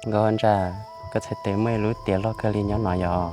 Nkauj Ntsa, koj txhais tes muaj ib lub tiam loj kawg li nyob no yog?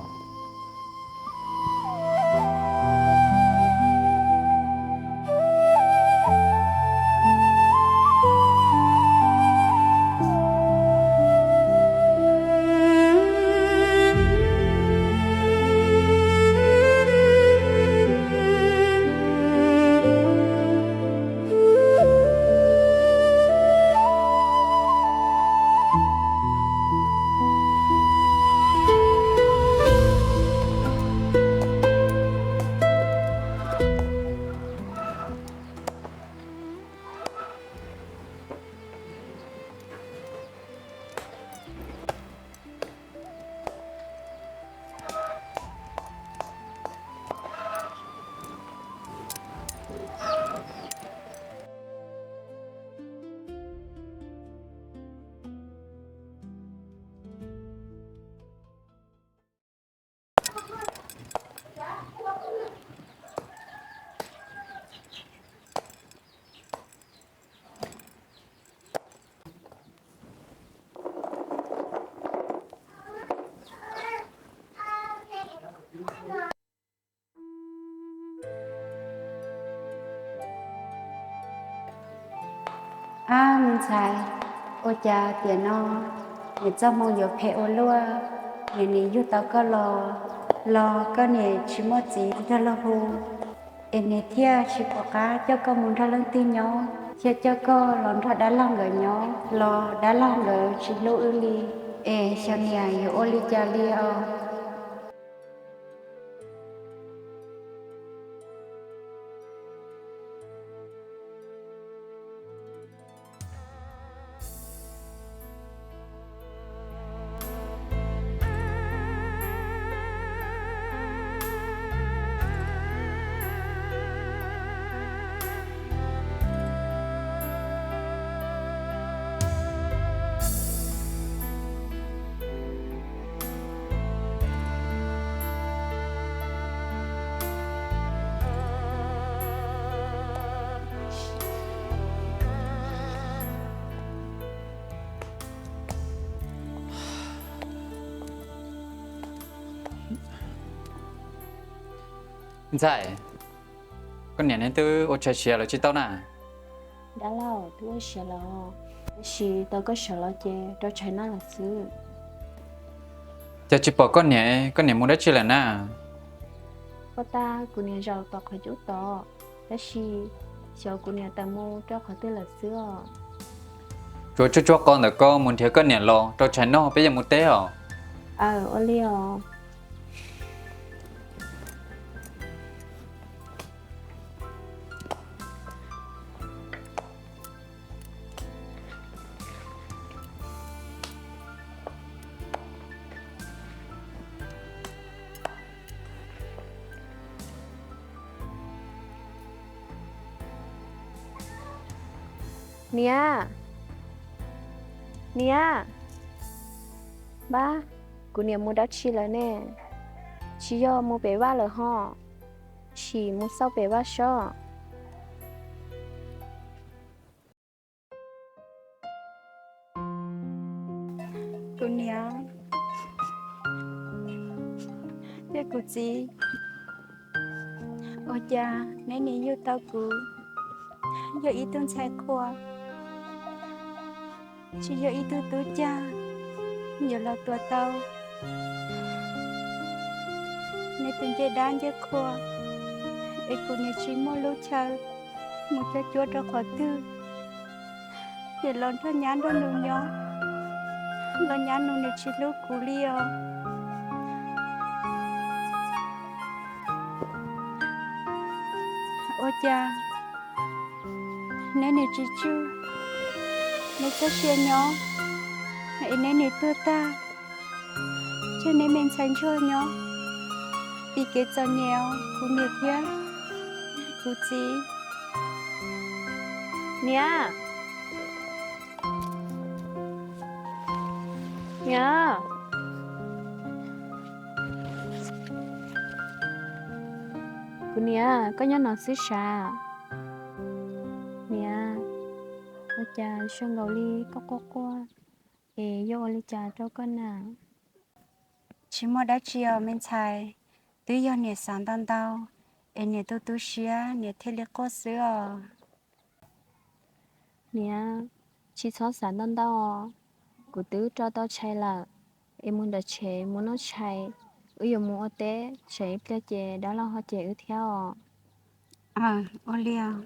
Ab, me ntxhais, ua cas tiam no niam txoj hmoo yuav phem ua luaj, niam nim yug tau koj los, los koj niam tsis muaj txiv nrog luag hu, es niam thiaj tsis pom qab coj koj mus nrog leej twg nyob, thiaj coj koj los nrog dab laug nkawd nyob, los dab laug nkawd tsis hlub wb li, es xyov niam yuav ua li cas li os. Ntxhais, koj niam neb twb ua tshais siav lawm tsis tau na? Dab laug, twb ua siav lawm, tab sis tau koj sawv los ces rau tshais noj lawm xwb. Cas tsis pom koj niam, koj niam mus dab tsi lawm na? Ua cas kuv niam zaum tom qhov cub tod, tab sis xyov kuv niam tawm mus rau qhov twg lawm xwb os. Tsuav tsuag tsuag qo ntawm koj mus nrhiav koj niam los rau tshais noj peb yuav mus teb os. Aw, ua li os. Niam, niam, npab, kuv niam mus dab tsi lawm ne? Tsis yog mus pem vaj lawm ho, sim mus xauj pem vaj sob. Kuv niam thiab kuv txiv, ua cas neb nim yug tau kuv yog ib tug ntxhais qhua, tsis yog ib tug tub cag yuav los tuav tau neb tus ncej dab ncej qhua, es kuv niam tsis muaj lub chaw mus cuab cuab rau qhov twg, nim los nrog nyab nrog nus nyob, los nyab nus nws tsis hlub kuv li os. Ua cas neb nim tsis tswj neb txoj sia nyob, es neb nim tuag tag, tseg neb me ntxhais ntsuag nyob dim kev txom nyem, kuv niam thiab kuv txiv. Niam, niam, kuv niam, koj nyob no xwb sav? Niam, ua cas zoo nkaus li koj quaj quaj? es yuav ua li cas rau koj na? Tsis muaj dab tsi os me ntxhais, twb yog niam xav ntau ntau, es niam tu tu siab niam thiaj li quaj xwb os. Niam, tsis txhob xav ntau ntau os. Kuv twb rau tau tshais lawm, es mus nram tsheb mus noj tshais, wb yuav mus ua teb, tsam ib pliag ces dab laug ho cem wb thiab os. Aw, ua li os.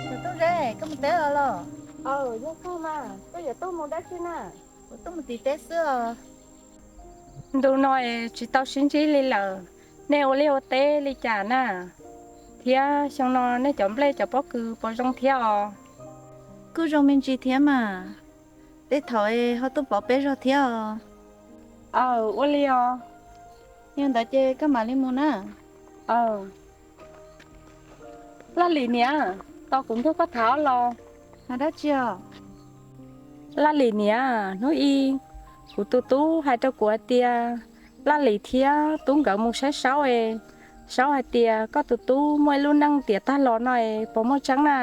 Tus tub ze, koj mus teb los los? Aw, yog koj mas, koj yuav tuaj mus dab tsi na? Kuv tuaj mus tim teb xwb os. Ntu no es tsis tau sib ntsib li lawm, nej ua liaj ua teb li cas na? Thiab xyoo no nej cov nplej cov pob kws puas zoo thiab os? Kuj zoo me ntsis thiab mas, tej thaum es ho tuaj pov peb zog thiab os. Aw, ua li os. Yog ntawd ces koj mam li mus na. Aw, Laj Lim niam, tos kuv nrog koj tham los. Hais dab tsi os? Laj Lim niam, hnub i kuv tus tub hais rau kuv hais tias Laj Lim thiab tub nkawd mus saib saub es, saub hais tias koj tus tub muaj ib lub neej tiam tag los no es puas muaj tseeb na?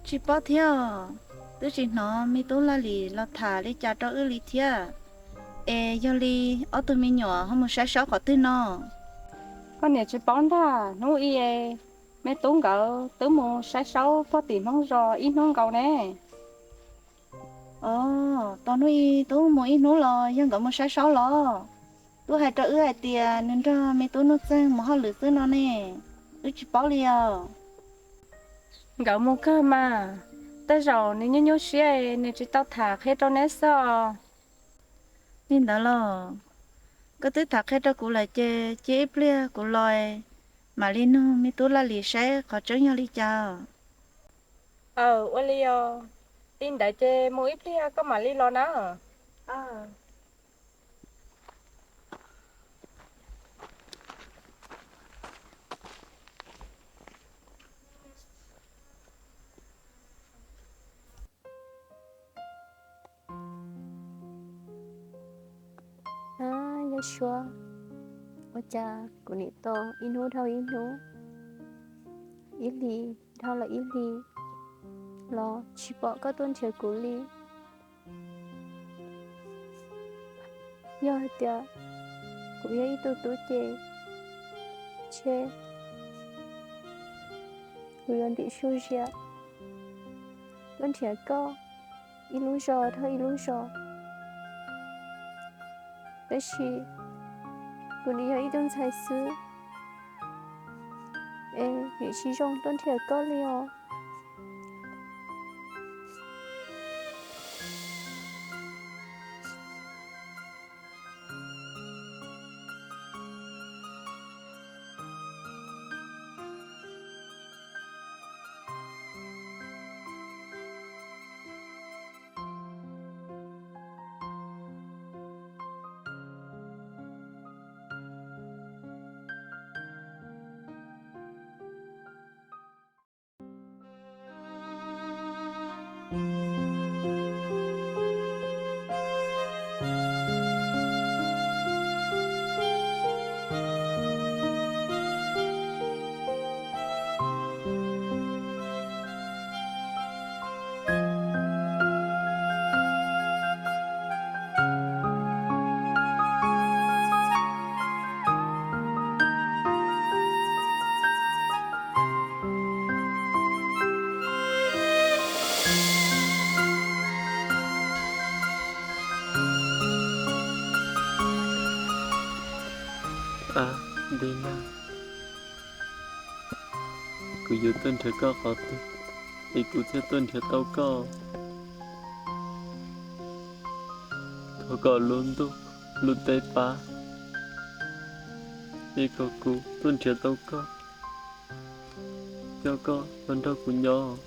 Tsis paub thiab os, twb tsis hnov me tub Laj Lim los tham li cas rau wb li thiab. Es yog li ob tug me nyuam ho mus saib saub qhov twg no? Koj niam tsis paub ntag, hnub i me tub nkawd twb mus saib saub puag tim Hmoob zos ib hnub nkaus ne. Os, tos hnub i tub mus ib hnub los yog nkawd mus saib saub los? Tub hais rau wb hais tias nws nrog me tub Nuj Txeeg mus hauj lwm xwb no ne, wb tsis paub li os. Nkawd mus kawg mas, tej zaum nws nyuaj nyuaj siab nws tsis tau tham qhia rau neb xwb os. Li ntawd los, koj twb tham qhia rau kuv lawm ces cia ib pliag kuv los mam li nug me tub Laj Lim saib qhov tseeb yog li cas. Aw, ua li os. Li ntawd ces mus ib pliag koj mam li los na. Ab, Yaj Suav, ua cas kuv nim tos ib hnub dhau ib hnub, ib hlis dhau los ib hlis los tsis pom koj tuaj nrhiav kuv li? Yog hais tias kuv yog ib tug tub ces, ntshe kuv yuav ntim su zias tuaj nrhiav koj ib lub zos dhau ib lub zos. Tab sis kuv nim yog ib tug ntxhais xwb, es nim tsis zoo tuaj nrhiav koj li os. Pab, Dej Nag, kuv yuav tuaj nrhiav koj qhov twg es kuv thiaj tuaj nrhiav tau koj? Thov kom lub ntuj lub teb pab es kom kuv tuaj nrhiav tau koj, coj koj los nrog kuv nyob.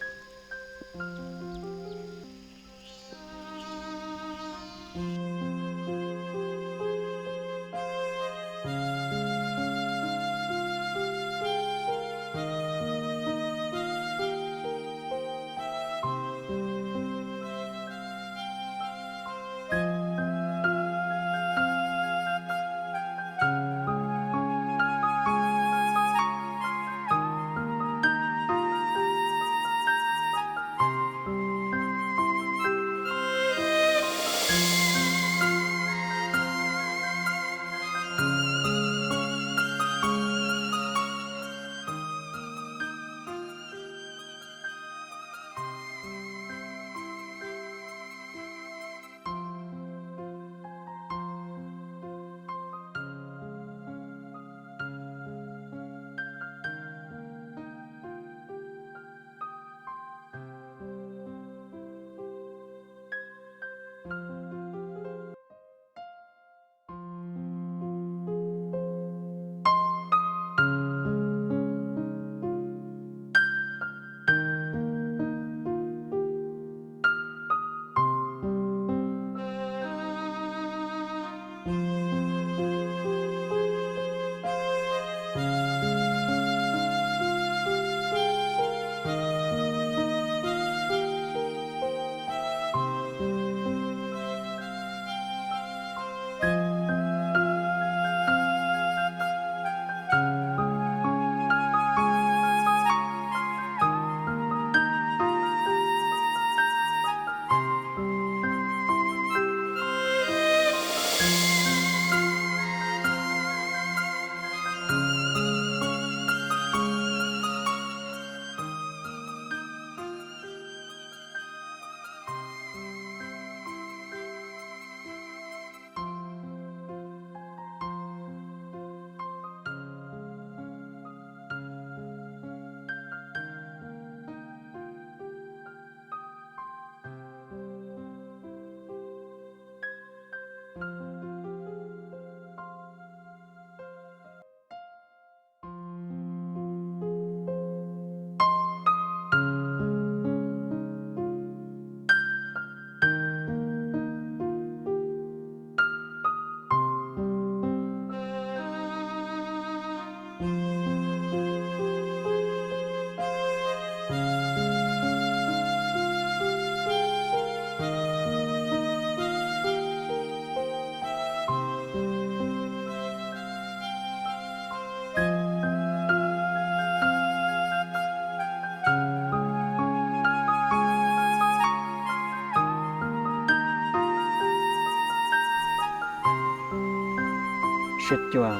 Suab Cua,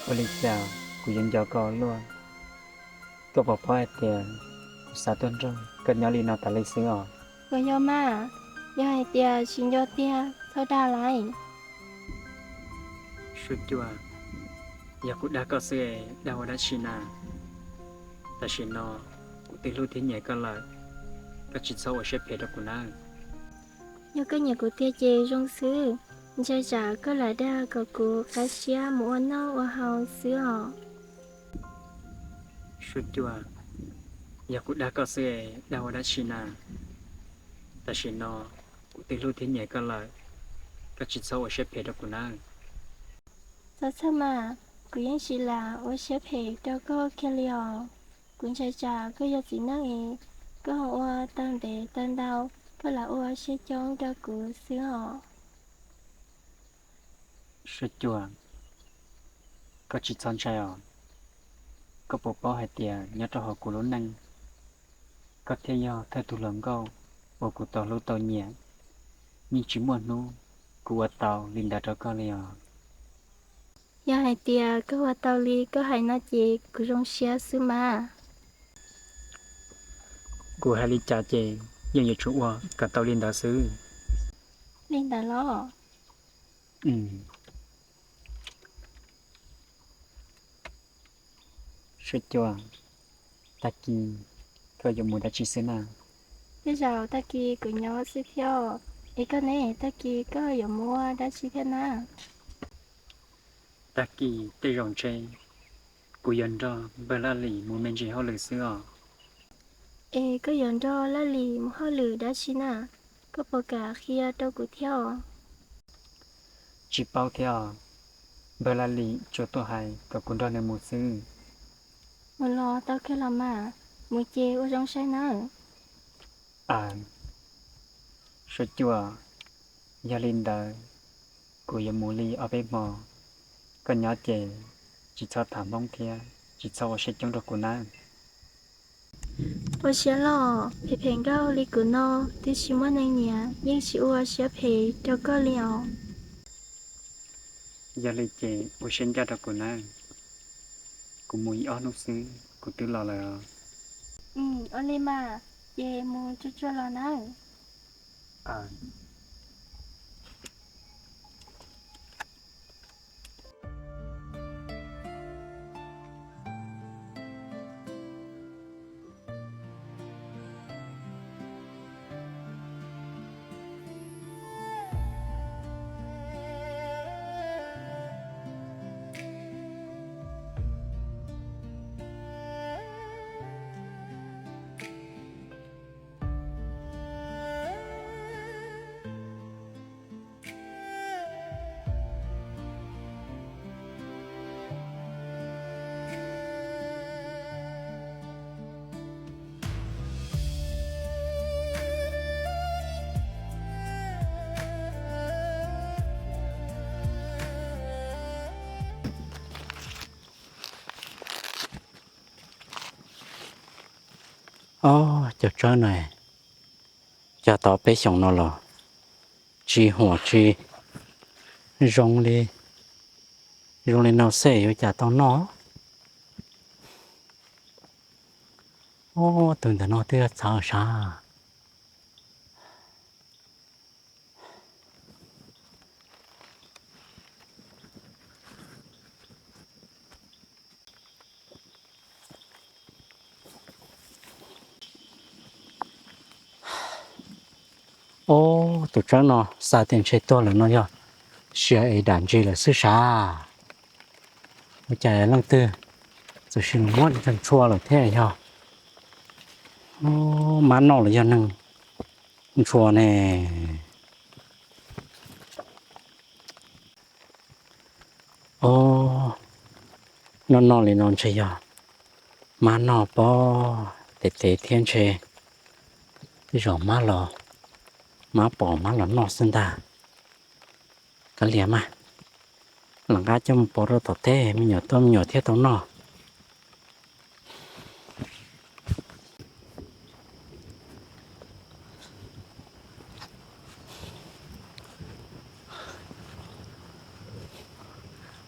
ua li cas kuv yuav nco koj luaj? Koj puas paub hais tias kuv xav tuaj nrog koj nyob li no tas li xwb os? Puas yog mas? Yog hais tias tsis nco tiag txhob dag lais. Suab Cua, yog kuv dag koj xwb es dag ua dab tsi na? Tam sim no kuv twb hlub thiab nyiam koj lawm, koj tsis txhob ua siab phem rau kuv nawb. Yog koj nyiam kuv tiag ces zoo xwb, ntshai tsam koj lam dag kom kuv qab siab mus ua noj ua haus xwb os. Suab Cua, yog kuv dag koj xwb es dag ua dab tsi na? Tam sim no kuv twb hlub thiab nyiam koj lawm, koj tsis txhob ua siab phem rau kuv nawb. Txhob txhawj mas, kuv yeej tsis lam ua siab phem rau koj kiag li os. Kuv ntshai tsam koj yog txiv neej es koj ho ua tau ntev tau ntau, koj lam ua siab coob rau kuv xwb os. Suab Cua, koj tsis txhob ntshai os. Koj puas paub hais tias nyob rau hauv kuv lub neej, koj thiaj yog thawj tug hluas nkauj uas kuv tau hlub tau nyiam, yeej tsis muaj hnub kuv ua tau li ntawd rau koj li os. Yog hais tias koj ua tau li koj hais no ces kuv zoo siab xwb mas. Kuv hais li cas ces yeej yuav tsum ua kom tau li ntawd xwb. Li ntawd los? Mm. Suab Cua, tag kis koj yuav mus dab tsi xwb na? Tej zaum tag kis kuv nyob xwb thiab. Es koj ne, tag kis koj yuav mus ua dab tsi thiab na? Tag kis tej zaum ntshe kuv yuav nrog npawg Laj Lim mus me ntsis hauj lwm xwb os. Es koj yuav nrog Laj Lim mus hauj lwm dab tsi na? Koj puas kam qhia rau kuv thiab os? Tsis paub thiab os. Npawg Laj Lim tsuas tuaj hais kom kuv nrog nws mus xwb. Mus los tau kawg los mas, mus ces ua zoo saib nawb. Aws, Suab Cua, yog li ntawd kuv yuav mus li ob peb hmo. Koj nyob ces tsis txhob tham Hmoob thiab tsis txhob ua siab coob rau kuv nawb. Ua siab los, phem phem nkauj li kuv no twb tsis muaj neeg nyiam, yeej tsis ua siab phem rau koj li os. Yog li ces ua siab ncaj rau kuv nawb. Kuv mus ib ob hnub xwb kuv twb los lawm. Ua li mas, ces mus tsuag tsuag los nawb. Ob, cov tsawb no, cog tau peb xyoos no los tsis huam tsis zoo li, zoo li no xwb yuav cas tau noj. Ob, tus ntawm no twb txawv sav. Ob, tus tsawb no xav tias ntshe tuag lawm no yog sia es dam ntsis lawm xwb sav. Ua cas leej twg txawm sis muab ntshua lawm thiab yog mab noj los yog neeg ntshua ne? Ob, noj noj li no ntshe yog mab noj pob tes tes thiab ntshe tej zaum mab los, mab pom mab los noj xwb ntag. Kav liam mas, lam nqa coj mus pov rau tom teb me nyuam tuaj me nyuam thiaj tau noj.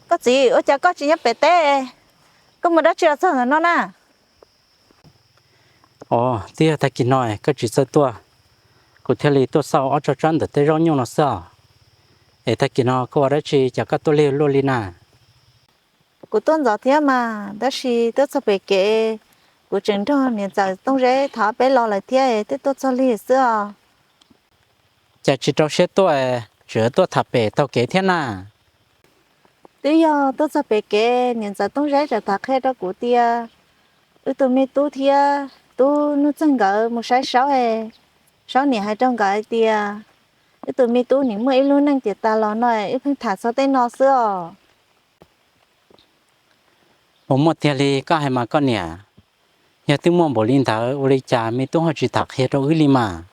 Koj txiv, ua cas koj tsis nyob pem teb? Koj mus dab tsi los txog ntawm no na? Os, twb yog tag kis no koj tsis txawj tuaj, kuv thiaj li tuaj xauj ob tsob tsawb ntawm tej zaub nyuj no xwb os. Es tag kis no koj ua dab tsi cas koj tuaj lig luaj li na? Kuv tuaj ntxov thiab mas, tab sis tuaj txog pem kev, kuv tseem nrog niam ntxawm Tooj Zeb thov peb los lawm thiab twb tuaj txog lig xwb os. Cas tsis rau siab tuaj, tseem tuaj tham pem taug kev thiab na? Twb yog tuaj txog pem kev, niam ntxawm Tooj Zeb tseem tham qhia rau kuv tias wb tus me tub thiab tub Nuj Txeeg nkawd mus saib Saub, Saub niam hais rau nkawd hais tias wb tus me tub nim muaj ib lub neej tiam tas los no, wb pheej tham txog tej no xwb os. Puas muaj tiag li koj hais mas koj niam? Yog twb muaj npaum li ntawd ua li cas me tub ho tsis tham qhia rau wb li mas?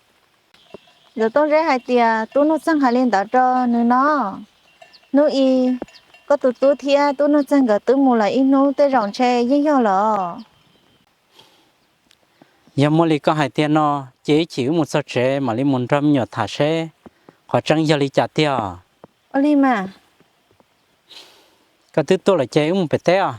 Ntxawm Tooj Zeb hais tias tub Nuj Txeeg hais li ntawd rau nws no. Hnub i, koj tus tub thiab tub Nuj Txeeg nkawd twb mus lawm ib hnub, tej zaum ntshe yeej yog lawm. Yog muaj li koj hais tiag no, ces ib chim wb mus txog tsev mam li mus nrog me nyuam tham seb qhov tseeb yog li cas tiag. Ua li mas. Koj twb tuaj lawm ces wb mus pem teb os.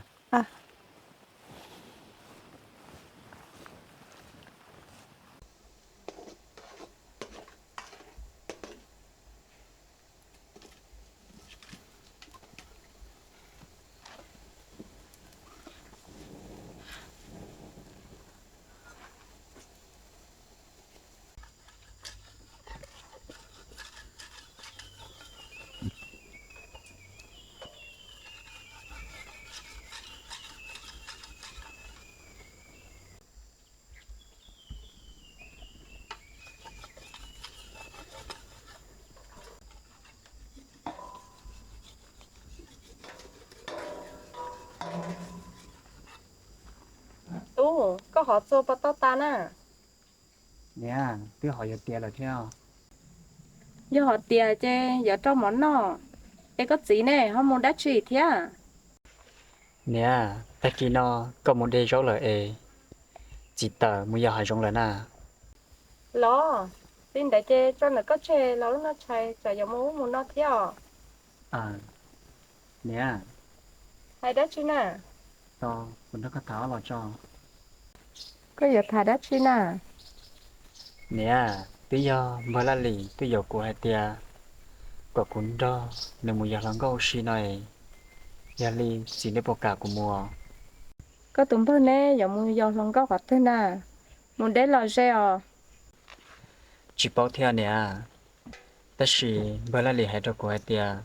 Hov txua puas tau tas na? Niam, twb hov yuav tiav lawm thiab. Yog hov tiav ces yuav rau mov noj. Es koj txiv ne, ho mus dab tsi thiab? Niam, tag kis no koj mus de zaub lawm es txiv tawm mus yos hav zoov lawm na. Los, li ntawd ces tso ntawm koj tseg los lub no tshais tsam yuav mus ub mus no thiab os. Niam, hais dab tsi na? Tos kuv nrog koj tham ob los tso. Koj yuav tham dab tsi na? Niam, twb yog npawg Laj Lim twb yaum kuv hais tias kom kuv nrog nws mus yos hluas nkauj ua si no es, yog li txiv neb puas kam kuv mus? Koj tus npawg neb yuav mus yos hluas nkauj qhov twg na? Mus deb los ze os. Tsis paub thiab niam, tab sis npawg Laj Lim hais rau kuv hais tias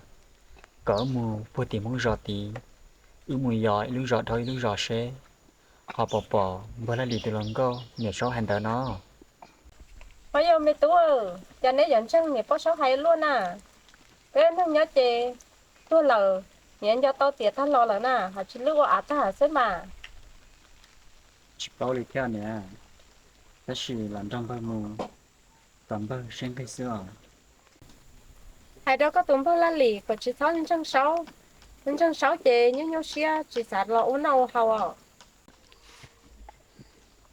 kom wb mus puag tim Hmoob zos tid, wb mus yos ib lub zos dhau ib lub zos seb ho puas pom npawg Laj Lim tus hluas nkauj niam Saub hais ntawd no. Ho yog me tub, cas neb yuav ntseeg niam poj Saub hais luaj na? Peb neeg nyob ces tuag lawm, niam nco tau tiam tag los lawm na, ho tsis lwj ua av tag xwb mas. Tsis paub li thiab niam, tab sis los nrog npawg mus, tos npawg seb nqig xwb os. Hais rau koj tus npawg Laj Lim kom tsis txhob ntseeg Saub, ntseeg Saub ces nyuaj nyuaj siab tsis xav los ua noj ua haus os.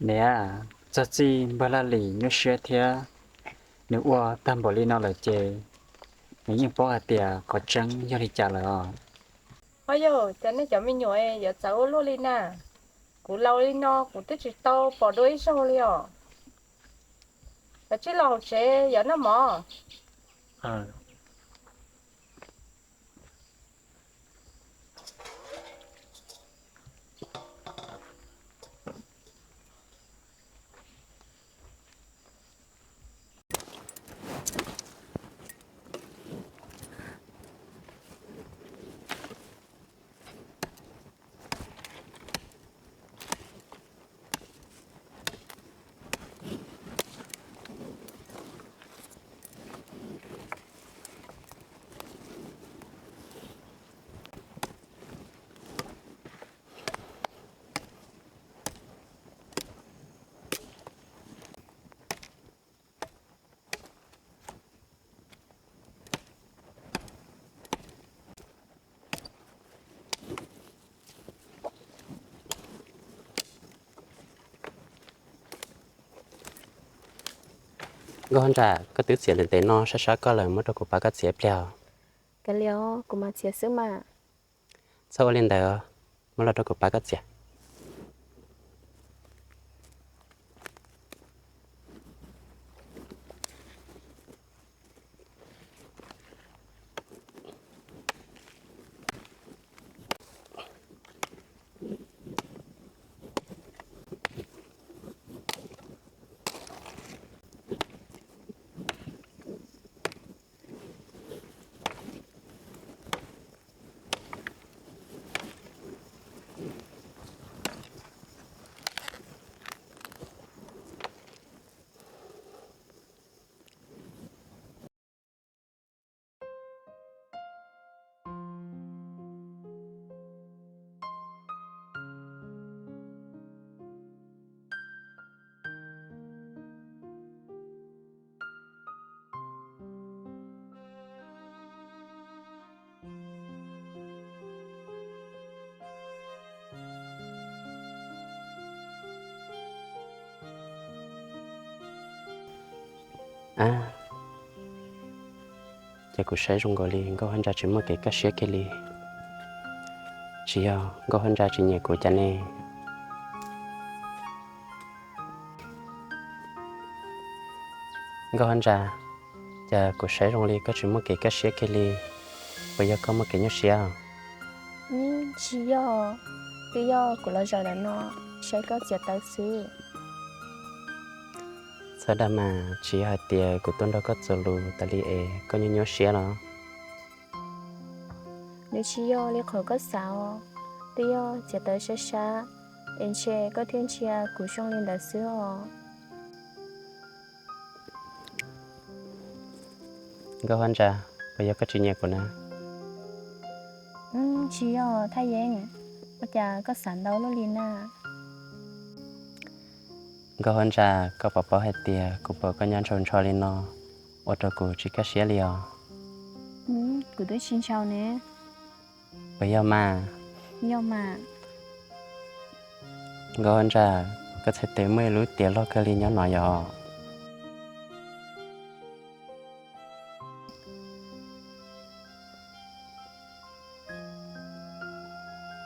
Niam, txog txij npawg Laj Lim nyuaj siab thiab, nws ua tag npaum li no lawm ces nws yeej paub hais tias qhov tseeb yog li cas lawm os. Ho yog cov nej cov me nyuam yuav txawv ua luaj li na. Kuv laus li no kuv twb tsis tau pom dua ib zaug li os. Kav tsij los hauv tsev yuav noj mov. Nkauj Hab Ntsa, koj twb txiav ntev ntev no sab sab koj lawm, muab rau kuv pab koj txiav ib pliag. Kav liam, kuv mam txiav xwb mas. Txhob ua li ntawd, muab los rau kuv pab koj txiav. Ces kuv saib zoo nkaus li Nkauj Hab Ntsa tsis muaj kev kaj siab kiag li. Tsis yog Nkauj Hab Ntsa tsis nyiam kuv cas ne? Nkauj Hab Ntsa, cas kuv saib zoo li koj tsis muaj kev kaj siab kiag li, puas yog koj muaj kev nyuaj siab? Tsis yog, twb yog kuv los zaum ntawm no saib koj txiav taws xwb. Txhob dag mas, tsis yog hais tias kuv tuaj nrog koj txuas lus tas li es koj nyuaj nyuaj siab los? Nws tsis yog li qhov koj xav os, twb yog txiav taws sab sab es ntshe koj thiaj ntsia kuv zoo li ntawd xwb os. Nkauj Hab Ntsa, puas yog koj tsis nyiam kuv na? Tsis yog Thaj Yeeb, ua cas koj xav ntau luaj li na? Nkauj Hauv Ntsa, koj puas paub hais tias kuv pom koj nyob ntshaus ntsho li no, ua rau kuv tsis kaj siab li os. Kuv twb tsis ntshaus ne. Puas yog mas? Yog mas. Nkauj Hauv Ntsa, koj txhais tes muaj ib lub tiav loj kawg li nyob no yom?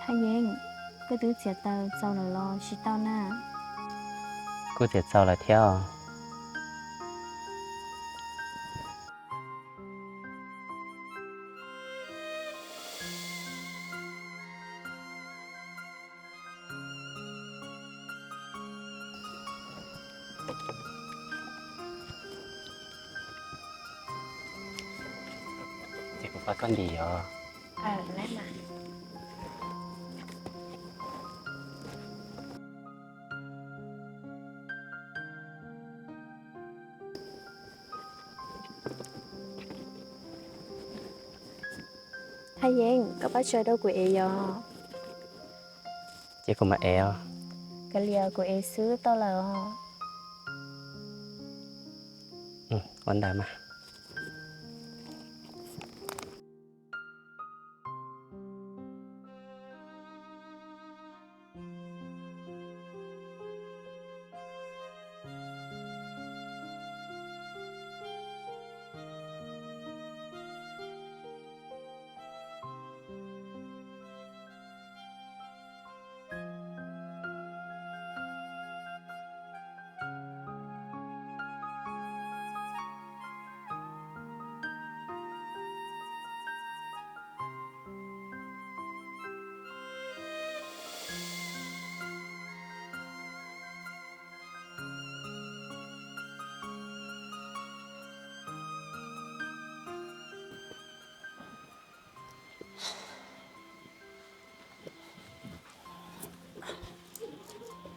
Thaj Yeeb, koj twb txiav taws txaus lawm los tsis tau na? Kuj txiav txaus lawm thiab. Ces kuv pab koj ntim os. Thaj Yeeb, koj pab tsaws rau kuv ev yom? Ces kuv mam ev os. Kav liam, kuv ev xwb tau lawm os. Ua ntawd mas.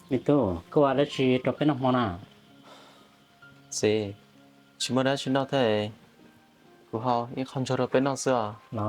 Me tub, koj ua dab tsi rau peb noj hmo na? Txiv, tsis muaj dab tsi noj thiab, kuv hau ib qho ntsuag rau peb noj xwb os. No.